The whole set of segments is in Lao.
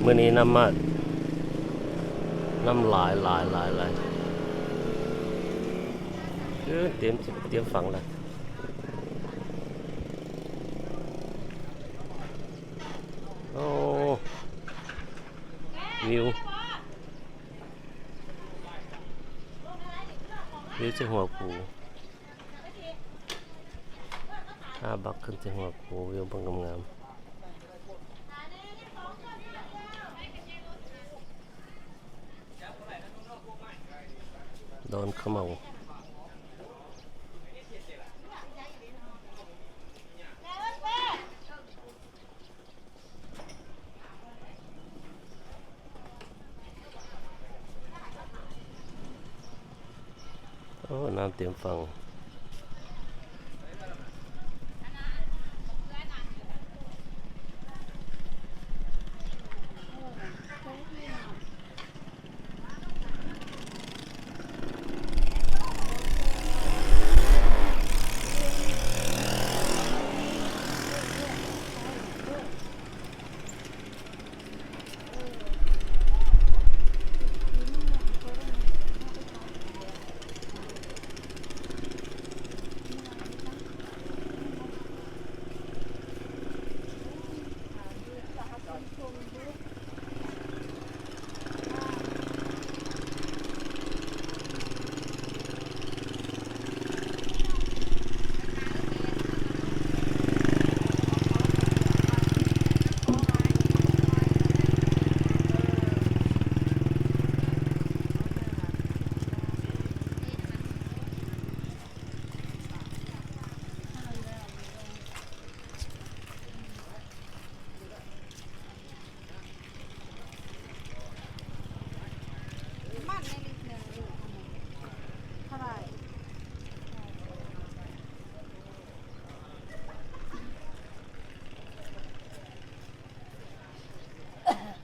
ມື້ນີ້ນ້ຳມາ ນ້ຳຫຼາຍໆໆໆ ເອີ ຕຽມ ຕຽມຝັ່ງລະ. ໂອ້ ວິວ ວິວເຊຫົວພູ. ພາບັກຂຶ້ນເຊຫົວພູ ວິວເບິ່ງງາມໆ. ດອນຂະເໝົາ. ໂອ້ ນ້ຳເຕັມຝັ່ງ.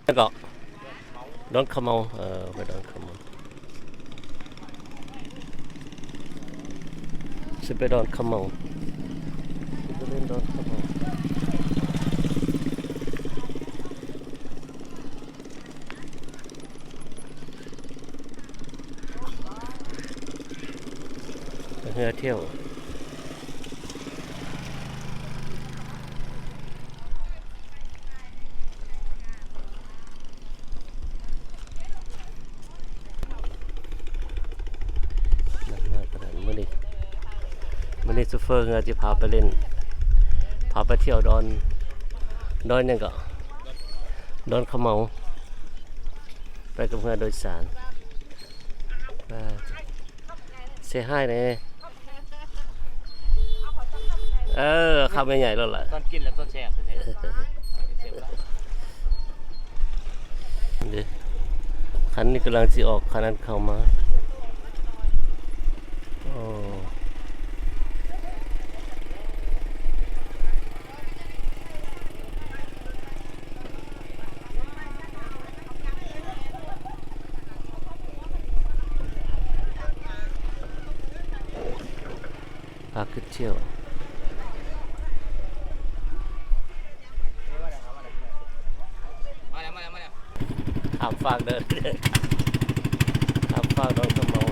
ແລ້ວກໍດອນຂະເໝົາ ເອີ ໄປດອນຂະເໝົາ. ຊິໄປດອນຂະເໝົາ ຊິໄປຫຼິ້ນດອນຂະເໝົາ. ເຮືອທ່ຽວ ມື້ນີ້ ມື້ນີ້ໂຊເຟີເຮືອຊິພາໄປຫຼິ້ນ ພາໄປທ່ຽວດອນ ດອນຫຍັງເກາະ ດອນຂະເໝົາ ໄປກັບເຮືອໂດຍສານ. ເຊຮາຍແດ່ ເອີ ຄຳໃຫຍ່ໆໂລດລະ ຕອນກິນແລ້ວຕົວແຊບແທ້ໆ. ເດ້ ຄັນນີ້ກຳລັງຊິອອກ ຄັນນັ້ນເຂົ້າມາ. ໂອ້ ພາຂຶ້ນທ່ຽວ. ຂ້າມຟາກເດີ ຂ້າມຟາກດອນຂະເໝົາ.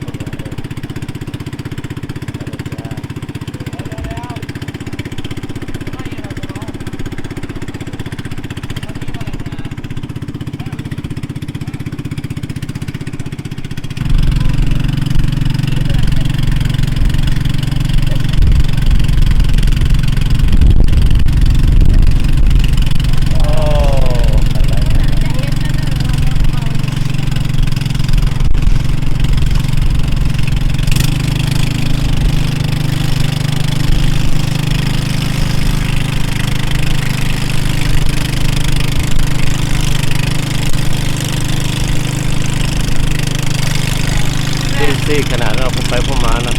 ເປັນເຊຂະໜາດເນາະ ຜູ້ໄປຜູ້ມາເນາະ.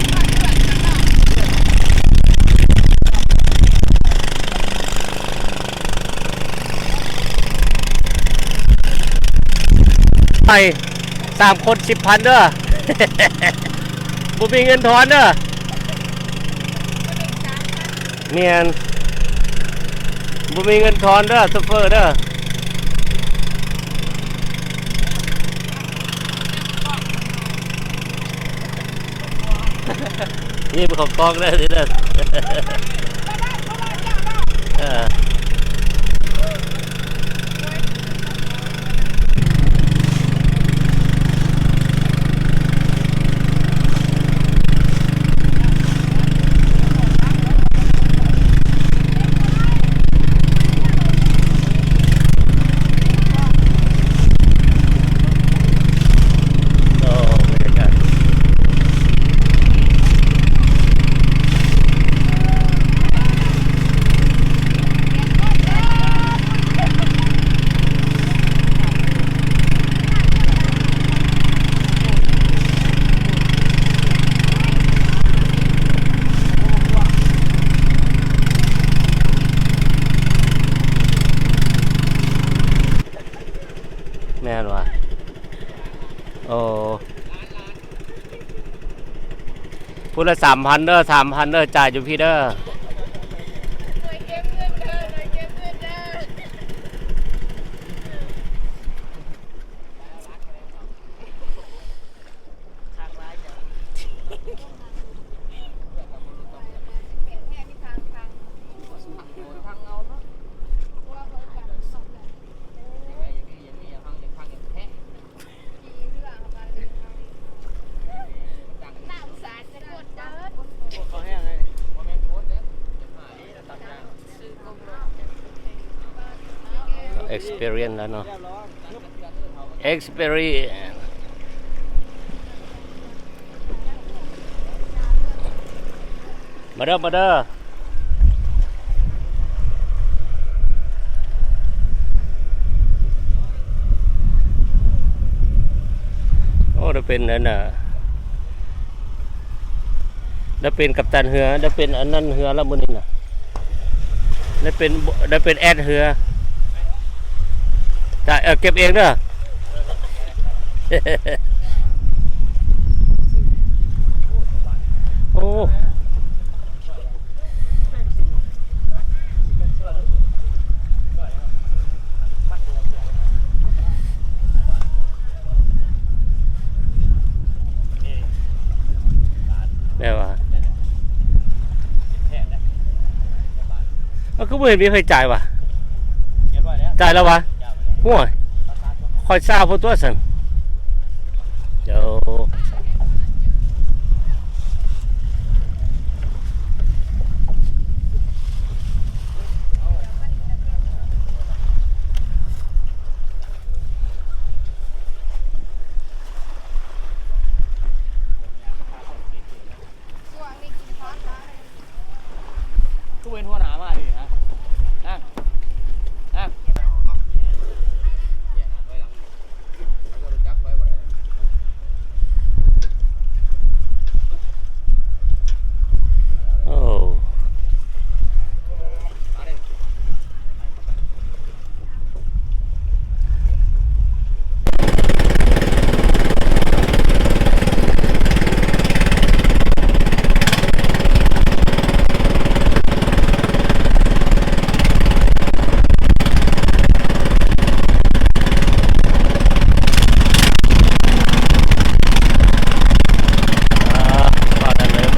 ໄປສາມຄົນສິບພັນເດີ ບໍ່ມີເງິນທອນເດີ. ແມ່ນ ບໍ່ມີເງິນທອນເດີ ໂຊເຟີເດີ. ຍິບເຂົ້າກ້ອງໄດ້ເດີ. ເອີ. ໂອ້ ບັນຍາກາດ ແມ່ນຫວາ? ໂອ້ ພຸ້ນລະສາມພັນເດີ ສາມພັນເດີ ຈ່າຍຢູ່ພີ້ເດີ. experience ແລ້ວເນາະ experience. ມາເດີ ມາເດີ. ໂອ້ ໄດ້ເປັນອັນນ່າ ໄດ້ເປັນກັບຕັນເຮືອ ໄດ້ເປັນອັນນັ້ນເຮືອລະມື້ນີ້ນະ ໄດ້ເປັນ ໄດ້ເປັນແອດເຮືອ. ຈ່າຍ ເອີ ເກັບເອງເດີ. ໂອ້ ແມ່ນຫວາ? ເອົາ ຄືບໍ່ເຫັນມີໃຜຈ່າຍຫວາ? ຈ່າຍແລ້ວຫວາ? ໂອ້ຍ ຂ້ອຍຊາວພຸ້ນຕົວະຊັ້ນ. ໂອ້ ຄືເປັນຫົວໜ້າມາດີນະ ນາງ ນາງ. ໂອ້. ອ່າ ວ່ານັ້ນເລີຍ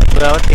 ເພື່ອວ່າ